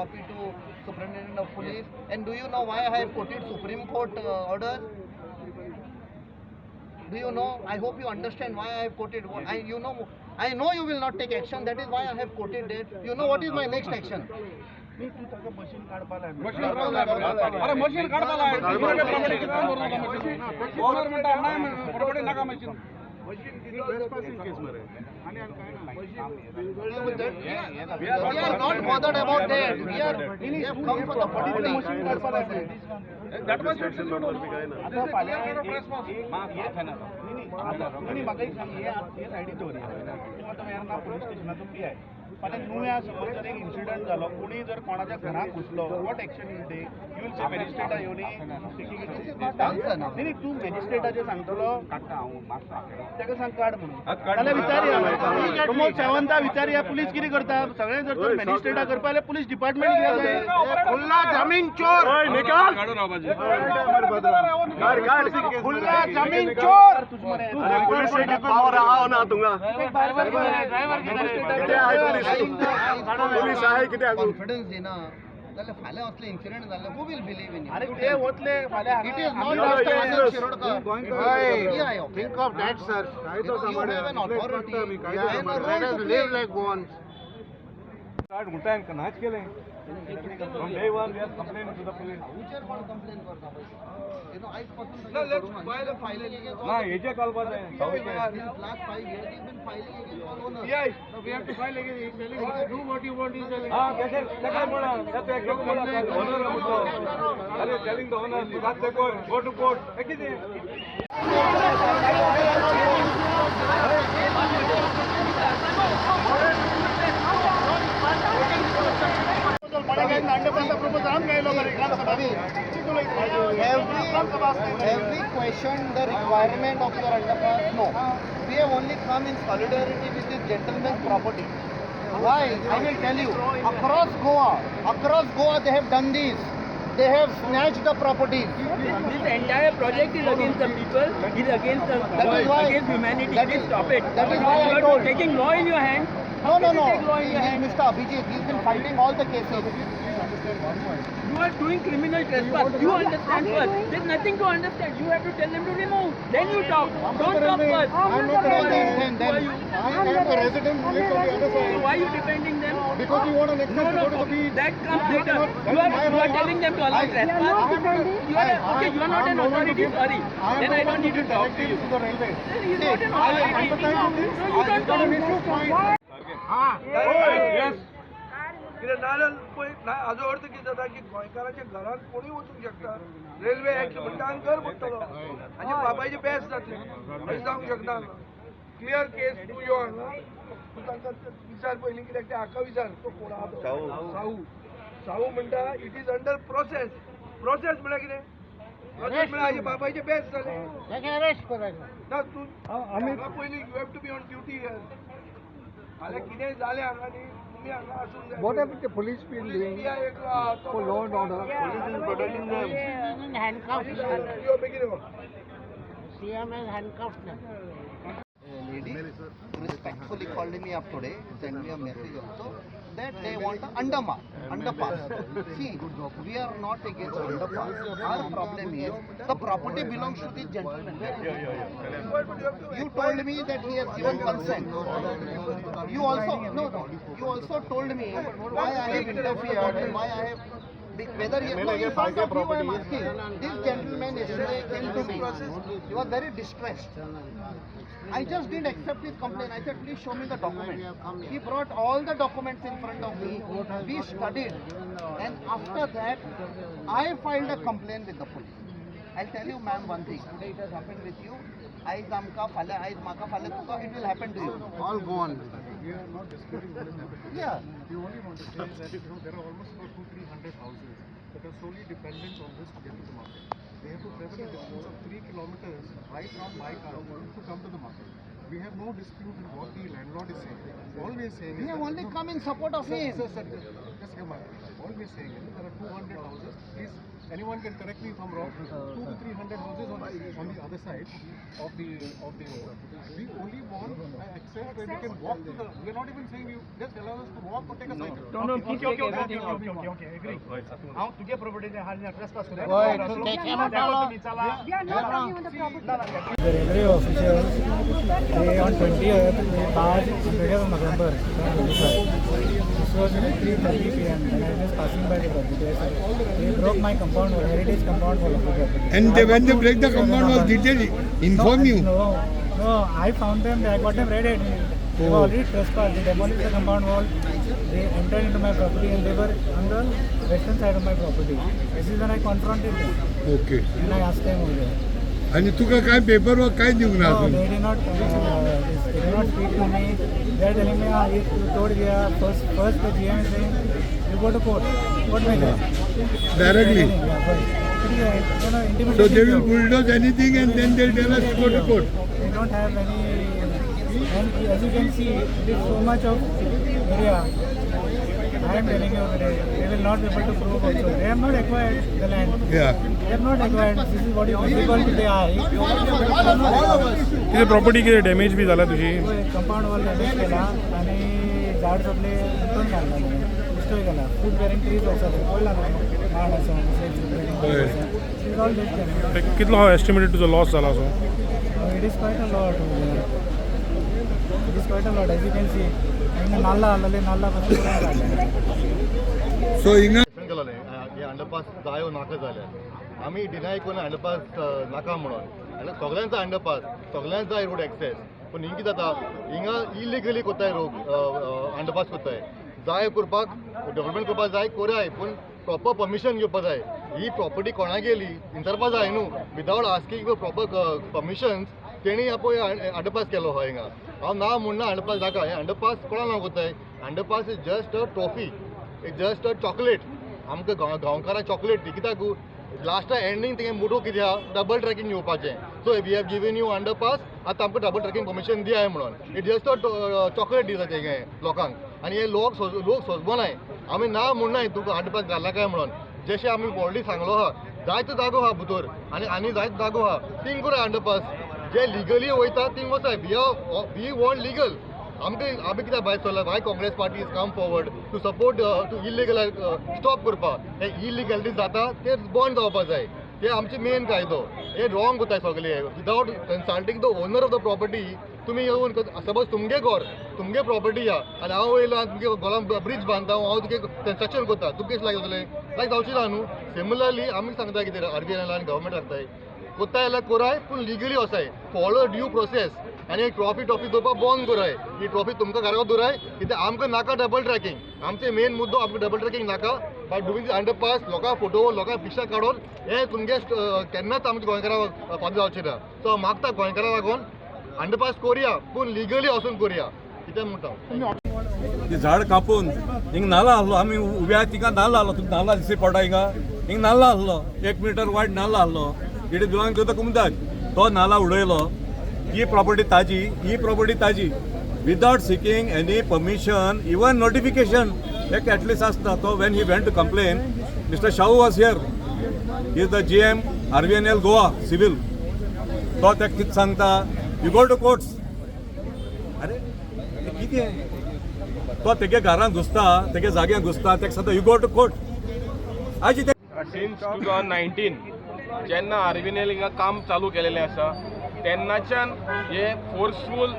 copy to Superintendent of Police. And do you know why I have quoted Supreme Court orders? Do you know? I hope you understand why I have quoted. I, you know, I know you will not take action. That is why I have quoted it. You know what is my next action? तू ताका machine काडपा लाय. अरे machine काडपा लाय. Property कितून भरून वता मशीन ओनर म्हणटा नाही प्रॉपर्टी नाका मशीन. ट्रेसपासिंग केस मरे आनी आनी काय ना. We are not bothered about that. We have come for the public. Machine काडपा लाय. That was it. आता फाल्यां न्ही म्हाका एक सांग, हे सायडीक दवरया. तूं आतां वेर्ना पुलीस स्टेशनाचो पी I. फाल्यां नुव्या सपोज जर एक इन्सिडंट जालो, कोणी जर कोणाच्या घराक घुसलो, what action you take? You will say मॅजिस्ट्रेटा येवन. न्ही न्ही, तूं मॅजिस्ट्रेटाचेर सांगतलो ताका सांग काड म्हणून, जाल्यार विचारया प्रमोद सावंता, विचारया पुलीस कितें करता. सगळें जर तर मॅजिस्ट्रेटा करपा जाल्यार पुलीस डिपार्टमेंट कित्याक जाय? खुल्ला जमीन चोर, खुल्ला जमीन चोर. पुलिस पावर आहा ना तुंगा? कितें आहे पुलीस? पुलीस आहे कित्याक? कॉन्फिडन्स दिना जाल्यार फाल्यां असले इन्सिडंट जाले, who will believe in? अरे ते वतले फाल्यां. It is not just Anand Shirodkar. Think of that, sir. You have an authority and a role to play. Live like Goans. उलटायन नाच केलें. From day one we have complained to the police. साहूचेर कोण complain करता पळय? You know, आयज पासून filing against ना हेजे कळपा जाय. Since last 5 years, he's been filing against all owners. We have to file against. He's telling do what you want, he's telling. हा कशें ताका म्हणा, ताका एकटो म्हणा ओनर. अरे टेलिंग the owner तूं घातले कोर्ट, गो टू कोर्ट, हें कितें? Have we questioned the requirement of your underpass? No. We have only come in solidarity with this gentleman's property. Why? I will tell you. Across Goa, they have done this. They have snatched the properties. This entire project is against the people, is against the That is why- against humanity. that Please is- stop it. that is why I You are told. taking law in your hand. No, no, How can no. you take law in your He is hand? Mr. Abhijit. He's been fighting all the cases. You are doing criminal trespass. You understand first. There's nothing to understand. You have to tell them to remove. Then you talk. Don't talk first. I'm not No, then, Who are you? I am the resident who lives on the other So side. why are you defending them? Because we want an access No, to no, go to the beach. that comes later. That's You are, my you are right. telling them to allow trespass. You are, okay, you are not I am an no one to authority, give- sorry. I am Then no I one don't to need to give talk to directives you. to the railway. Then he's not an I authority. empathize with this. No, you I don't got an talk. issue, fine. Yes. कित्याक नाजाल्यार पळय ना, हाजो अर्थ कितें जाता की गोंयकाराच्या घरान कोणूय वचूंक शकता. रेल्वे एक्ट म्हणटा आनी घर पडटलो हाचे बापायचे बेस जातले, अशें जावंक शकना. क्लियर केस. तूं यो हांगा, तूं तांकां विचार पयलीं, कित्याक ते हाका विचार, तो कोण आहा तो साहू. साहू म्हणटा it is under process. Process म्हळ्यार कितें? प्रोसेस म्हळ्यार हाजे बापायचे बेस जाले. ना तूं हांगा पयलीं you have to be on duty here. फाल्यां कितेंय जालें हांगा न्ही, तुमी हांगा आसूंक जाय. What have the police been doing for law and order? Police is protecting them. Handcuffed. यो बेगीन यो. CM has handcuffed them. A lady respectfully called me up today, sent me a message also, that they want an underpass. See, we are not against underpass. Our problem is the property belongs to this gentleman. You told me that he has given consent. You also no. You also told me why I have interfered and why I have whether he, no, in front of you I am asking. This gentleman yesterday came to me. He was very distressed. I just didn't accept his complaint. I said, "Please show me the document." He brought all the documents in front of me. We studied. And after that, I filed a complaint with the police. I'll tell you, ma'am, one thing. Today it has happened with you. आयज आमकां फाल्यां, आयज म्हाका, फाल्यां तुका, it will happen to you. All gone. We are not disputing what has happened. We only want to say that there are almost about 200-300 houses that are solely dependent on this to get to the market. They have to travel a distance of 3 kilometers right round my car to come to the market. We have no dispute in what the landlord is saying. All we are saying We is have that, only come in support of Sir, him. sir, sir, just hear my point. All we are saying is there are 200 houses. Please, anyone can correct me if I'm wrong. 200 to 300 houses on the other side of the road. We only want access. access where we can walk to the, we are not even saying you just allow us to walk or take a cycle. No, no, please okay take okay everything okay out. Okay okay agree. हांव तुगे प्रॉपर्टीचे हाडून trespass We are not talking on the property. The railway officials, they on 20th, they barged on 20th of November 2025. This was at 3:30 p.m. when I was passing by the property. They broke my compound wall, heritage compound wall of the property. And they, when they break the compound wall, did they inform you? No, no, I found them, I got them red-handed. They were already trespassed. They demolished the compound wall. They entered into my property and they were on the western side of my property. This is when I confronted them Okay. and I asked them over there. आणि तुका काय paper work काय दिवंक ना No, अजून? they did not. They did not speak to me. They are telling me, ah, ये तू तोड़ दिया. First the GM is saying, you go to court. Court में जा. Directly. Yeah, first. It is, So intimidation. they will bulldoze anything and then they'll tell us to go to court. They don't have any. And as you can see, it is so much of area. I am telling you, they will not be able to prove also. They have not acquired the land. Yeah. They have not acquired. This is what is visible to the eye. कितें property कितें damage बी जाला तुजी? Compound wall damage केला आणि झाड सगळे उठून घालला, destroy केला. फ्रूट बेरिंग ट्रीज आसा, पळयला न्हू, माड आसा, हय. Is all this. कितलो एस्टिमेटेड तुजो लॉस जाला असो? It is quite a lot, it is quite a lot. As you can see, हांगा नाल्ला आहलेले, नाल्ला पासून पुराय घातले. So हिंगा केलें हे अंडरपास जाय नाका जाल्यार आमी डिनाय करून अंडरपास नाका म्हणून जाल्यार सगळ्यांचो अंडरपास, सगळ्यांक जाय रोड एक्सेस. पूण हिंग कितें जाता, हिंगा इलिगली कोत्ताय रोड, अंडरपास कोत्ताय. जाय करपाक, डेवलपमेंट करपाक जाय, कोराय, पूण प्रॉपर परमिशन घेवपा जाय. ही प्रॉपर्टी कोणा गेली विचारपा जाय न्हू. विदावट आस्कींग प्रॉपर परमिशन्स तेणी पळय अंडरपास केलो हो हिंगा. हांव ना म्हणना अंडरपास नाका. हे अंडरपास कोणा लागून कोत्ताय? Underpass is just a trophy, it just a chocolate. आमकां गांवकारांक चॉकलेट ती. कित्याक लास्टा एंडींग तुगे मोटो कितें आहा, डबल ट्रॅकिंग येवपाचें. So we have given you underpass, आतां आमकां डबल ट्रॅकिंग परमिशन दियाय म्हणून. It just a chocolate दिता तेंगे लोकांक. आनी हे लोक लोक सोंसबोनाय. आमी ना म्हणनाय तुका अंडरपास घालना काय म्हणून. जशें आमी ऑलरेडी सांगलो आहा, जायतो जागो आहा भितर आनी आनी जायतो जागो आहा, थिंग करा अंडरपास. जे लिगली वयता थिंग वचाय. We want legal. आमकां आमी कित्याक भायर सरला? Why Congress party is come forward to support to illegal stop करपाक? हे इलिगलिटी जाता ते बंद जावपा जाय. ते आमचे मेन कायदो. हे रॉंग कोताय सगळे without consulting the owner of the property. तुमी येवन, सपोज तुमगे घर, तुमगे प्रॉपर्टी आहा आनी हांव येयला तुमगे घरान ब्रिज बांदता, हांव तुगे कन्स्ट्रक्शन करता, तुमकां कशें लायक जातलें? लायक जावचें ना न्हू. सिमिलरली आमी सांगता कितें, आर बी एन एल आनी गव्हर्मेंट सांगताय, कोत्ता जाल्यार कोराय, पूण लिगली वचाय, फॉलो ड्यू प्रोसेस. आनी एक ट्रॉफी ट्रॉफी दवरपा बंद कराय. ही ट्रॉफी तुमकां घरा दवराय, कित्याक आमकां नाका डबल ट्रॅकिंग. आमचे मेन मुद्दो, आमकां डबल ट्रॅकिंग नाका. बाय डुईंग अंडरपास लोकां फोटो, लोकां पिक्चर काडून हे तुमगे केन्नाच आमच्या गोंयकारां फादर जावचें ना. सो मागता गोंयकारां लागून, अंडरपास करुया, पूण लिगली वचून करुया. कितें म्हणटा? ते झाड कापून हिंग नाला आहलो. आमी उबे आहा तिंगा नाल्ल आहलो. तुमकां नाल्ला दिसती पडटा हिंगा. हिंग नाल्ला आहलो, 1 मिटर वायड नाल्ला आहलो. It is belong to the कुमदाज. तो नाला उडयलो. ही प्रॉपर्टी ताजी, ही प्रॉपर्टी ताजी, without seeking any permission, even notification एक एटलिस्ट आसता तो. When he went to complain, Mr. Shahu was here, is the GM RVNL Goa civil. तो ताका कितें सांगता? You go to courts. अरे, हे कितें? तो तेगे घरान घुसता, तेगे जाग्यान घुसता, तेका सांगता, you go to court. आजी ते सिन्स 2019 जेन्ना आरवीएनएल हिंगा काम चालू केलेलें आसा, तेन्नाच्यान हे फोर्सफूल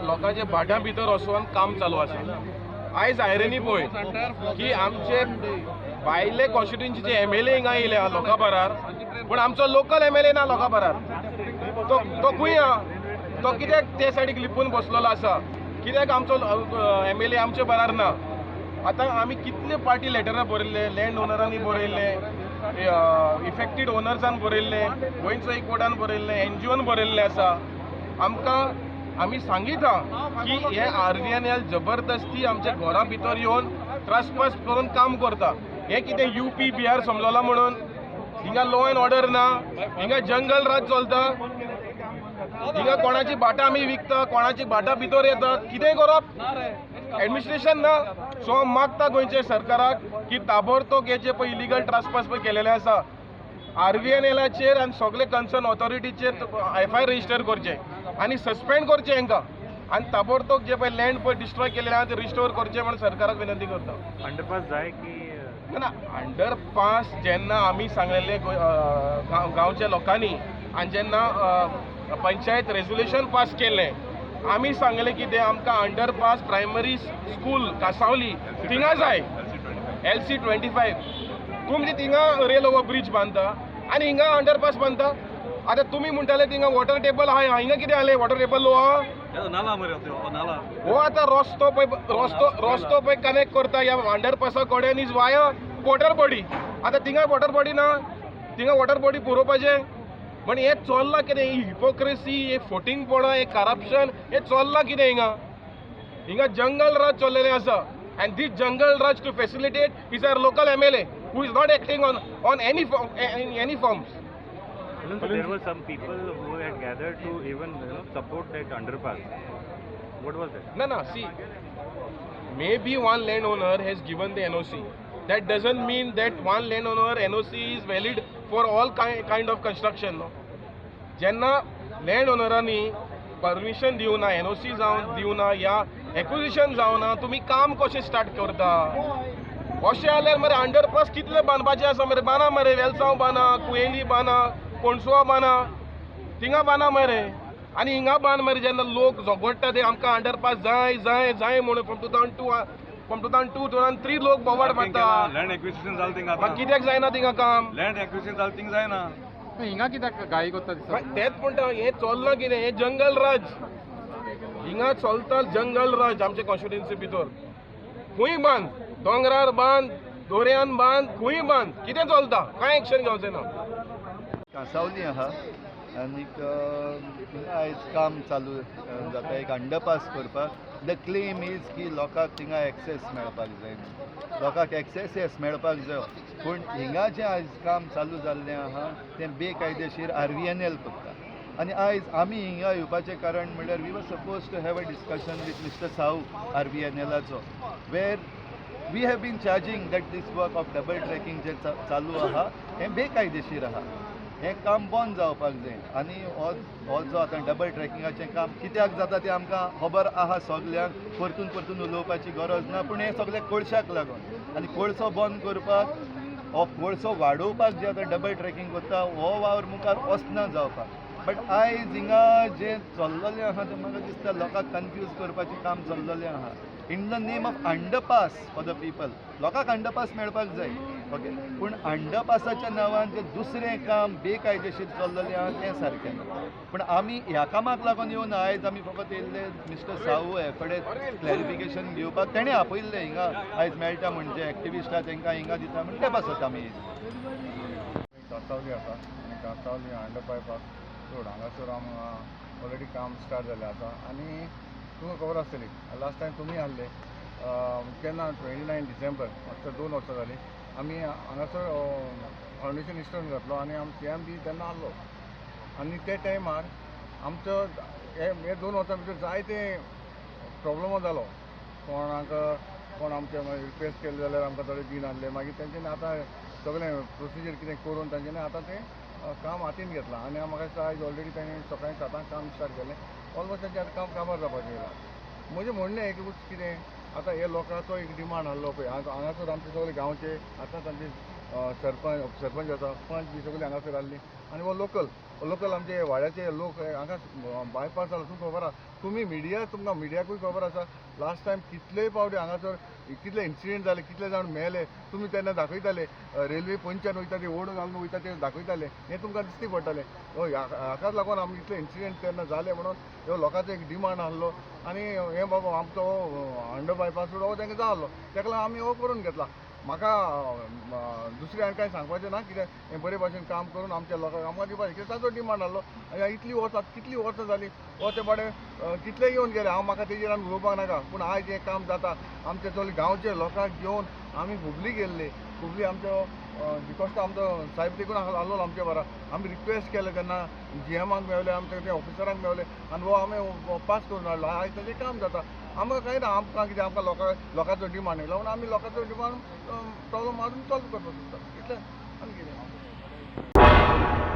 लोकांच्या भाटां भितर वचोन काम चालू आसा. आयज आयरनी पळय की आमचे भायले कॉन्स्टिट्युएन्सीचे एमएलए हिंगा येयले लोकां बरार, पूण आमचो लोकल एमएलए ना लोकां बरार. तो तो खंय आहा? तो कित्याक ते सायडीक लिपून बसलेलो आसा? कित्याक आमचो एमएलए आमचे बरार ना? आतां आमी कितले पार्टी लेटरां बरयल्ले, लँड ओनरांनी बरयल्ले, इफेक्टेड ओनर्सान बरयल्ले, गोंयचो एकवटान बरयल्ले, एनजीओन बरयल्ले आसा. आमकां आमी सांगिता की हे आरवीएनएल जबरदस्ती आमच्या घरा भितर येवन ट्रसपास करून काम करता. हे कितें यूपी बिहार समजला म्हणून? हिंगा लॉ एंड ऑर्डर ना, हिंगा जंगल राज चलता. हिंगा कोणाची भाटां आमी विकता, कोणाची भाटां भितर येता, कितें करप एडमिनिस्ट्रेशन ना. सो हांव मागता गोंयच्या सरकाराक की ताबडतोब हे जे पळय इलिगल ट्रसपास पळय केलेले आसा, आरवीएनएलाचेर आनी सगळे कन्सर्न ऑथॉरिटीचेर एफआयआर रजिस्टर करचे आनी सस्पेंड करचे हांकां. आनी ताबडतोब जे पळय लँड पळय डिस्ट्रॉय केलेले आहा ते रिस्टोर करचे म्हण सरकाराक विनंती करता. अंडरपास जाय की ना? अंडरपास जेन्ना आमी सांगलेले गांवच्या लोकांनी आनी जेन्ना पंचायत रेजोल्युशन पास केलें आमी सांगलें की ते आमकां अंडरपास प्रायमरी स्कूल कासावली थिंगा जाय, LC 25. तुमी थिंगा रेल ओवर ब्रिज बांदता आनी हिंगा अंडरपास बांदता. आतां तुमी म्हणटाले थिंगा वॉटर टेबल आहा, हिंगा कितें जालें? वॉटर टेबल लो आहा नाला मरे, हो नाला हो आतां रस्तो पळय, रस्तो रस्तो पळय कनेक्ट करता ह्या अंडरपासा कडेन is via water body. आतां थिंगा वॉटर बॉडी ना, थिंगा वॉटर बॉडी पुरोवपाचें. पण हें चल्लां कितें? ही हिपोक्रेसी, हे फोटिंगपणां, हे करप्शन, हें चल्लां कितें हिंगा? हिंगा जंगल राज चल्लेलें आसा. And this jungle raj to facilitate is our local MLA who is not acting on any in any forms. There were some people who had gathered to even support that underpass. What was that? No, see, maybe one landowner has given the NOC. That doesn't mean that one landowner NOC is valid for all kind of construction. No? जेन्ना land ओनरांनी permission दिवना, NOC जावन दिवना या acquisition जावना, तुमी काम कशें start करता? अशें जाल्यार मरे अंडरपास कितले बांदपाचे आसा मरे? बांदा मरे, वेलसांव बांदा, कुयेली बांदा, कोणसुवा बांदा, थिंगा बांदा मरे. आनी हिंगा बांद मरे. जेन्ना लोक झगडटा ते आमकां अंडरपास जाय जाय जाय म्हणून from 2002, from 2002, 2003 लोक बोवाळ मारता. लँड एक्विजिशन जालें थिंगा, मागीर कित्याक जायना थिंगा काम? लँड एक्विजिशन जालें थिंगा जायना. हिंगा कित्याक घाई करता दिसता? तेंच म्हणटा, हें चल्लां कितें? हें जंगल राज हिंगा चलता, जंगल राज आमचे कॉन्स्टिट्युएन्सी भितर. खंय बांद, दोंगरार बांद, दर्यान बांद, खंय बांद, कितें चलता? कांय एक्शन घेवचें ना. कांसावली आहा आनीक थिंगा आयज काम चालू जाता एक अंडरपास करपाक. The claim is की लोकांक थिंगा एक्सेस मेळपाक जाय, लोकांक एक्सेस मेळपाक जाय. पूण हिंगा जें आयज काम चालू जाल्लें आहा तें बेकायदेशीर RVNL करता. आनी आयज आमी हिंगा येवपाचें कारण म्हणल्यार we were suppose to have a discussion with Mister Sahu RVNLाचो, where we have been charging that this work of double tracking जें चालू आहा हें बेकायदेशीर आहा, हें काम बंद जावपाक जाय. आनी हो हो जो आतां डबल ट्रॅकिंगाचें काम कित्याक जाता तें आमकां खबर आहा सगल्यांक, परतून परतून उलोवपाची गरज ना. पूण हें सगळें कोळशाक लागून आनी कोळसो बंद करपाक, हो कोळसो वाडोवपाक जे आतां डबल ट्रॅकिंग करता हो वावर मुखार वचना जावपाक. बट आयज हिंगा जें चल्लेलें आहा तें म्हाका दिसता लोकांक कन्फ्यूज करपाचें काम चल्लेलें आहा in the name of underpass for the people. लोकांक अंडरपास मेळपाक जाय, ओके, पूण अंडरपासाच्या नांवान जें दुसरें काम बेकायदेशीर चल्लेलें आहा तें सारकें ना. पूण आमी ह्या कामाक लागून येवन आयज आमी फकत येयल्ले मिस्टर साहू हे कडेन क्लॅरिफिकेशन घेवपाक. तेणें आपयल्लें हिंगा आयज मेळटा म्हणजे एक्टिविस्टा तांकां हिंगा दिता म्हण ते पासत आमी येयल्ले. कांसावली आसा आनी कांसावली अंडर बायपास रोड हांगासर आमकां ऑलरेडी काम स्टार्ट जाल्लें आसा. आनी तुमकां खबर आसतली लास्ट टायम तुमी आहले केन्ना 29 डिसेंबर, आतां 2 वर्सां जालीं आमी हांगासर फावंडेशन इस्टोन घातलो आनी आम CM बी तेन्ना आहलो. आनी ते टायमार आमचो हे 2 वर्सां भितर जायते प्रोब्लमो जालो. कोणाक कोण आमचे रिक्वेस्ट केले जाल्यार आमकां थोडे दिनासले. मागीर तेंच्यांनी आतां सगळें प्रोसिजर कितें करून तांच्यांनी आतां तें काम हातीन घेतलां. आनी म्हाका दिसता आयज ऑलरेडी तांणी सकाळीं 7 काम स्टार्ट केलें, ऑलमोस्ट तांचें आतां काम काबार जावपाचें येयलां. म्हजें म्हणणें एकूच कितें आतां हे लोकांचो एक डिमांड आहलो पळय हांगासर आमचे सगळे गांवचे आतां तांचे सरपंच उपसरपंच आसा, पंच बी सगळे हांगासर आहली आनी हो लोकल लोकल आमचे वाड्याचे लोक हांगा बायपास जालो. तुमकां खबर आसा, तुमी मिडिया, तुमकां मिडियाकूय खबर आसा लास्ट टायम कितलेय पावटी हांगासर कितले इन्सिडंट जाले, कितले जाण मेले, तुमी तेन्ना दाखयताले. रेल्वे पंचान वयता ते ओड घालून वयता ते दाखयताले, हें तुमकां दिसती पडटालें. हाकाच लागून आमी इतले इन्सिडंट तेन्ना जाले म्हणून ह्यो लोकांचो एक डिमांड आहलो आनी हें बाबा आमचो अंडर बायपास रोड हो तांकां जाय आहलो, ताका लागून आमी हो करून घेतला. म्हाका दुसरें आनी कांय सांगपाचें ना, कित्याक हें बरे भाशेन काम करून आमच्या लोकांक आमकां दिवपाचें, कित्याक ताचो डिमांड आहलो. आनी इतलीं वर्सां कितलीं वर्सां जालीं हो ते बाडे कितले येवन गेले, हांव म्हाका तेजेर आमी उलोवपाक नाका. पूण आयज हें काम जाता आमचे चल गांवचे लोकांक घेवन आमी हुबली गेल्ले, हुबली आमचो डिकोस्टा आमचो साहेब देखून आहलो आमचे बारा. आमी रिक्वेस्ट केलें तेन्ना GMाक मेवले, आमचे ते ऑफिसरांक मेवले आनी हो आमी पास करून हाडलो. आयज ताजें काम जाता. आमकां कांय ना, आमकां कितें आमकां लोकांचो डिमांड येयलो म्हणून आमी लोकांचो डिमांड प्रॉब्लम मारून सॉल्व करपाक सोदता, इतलें आनी कितें.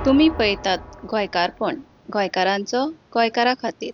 तुमी पळयतात गोंयकारपण, गोंयकारांचो गोंयकारा खातीर.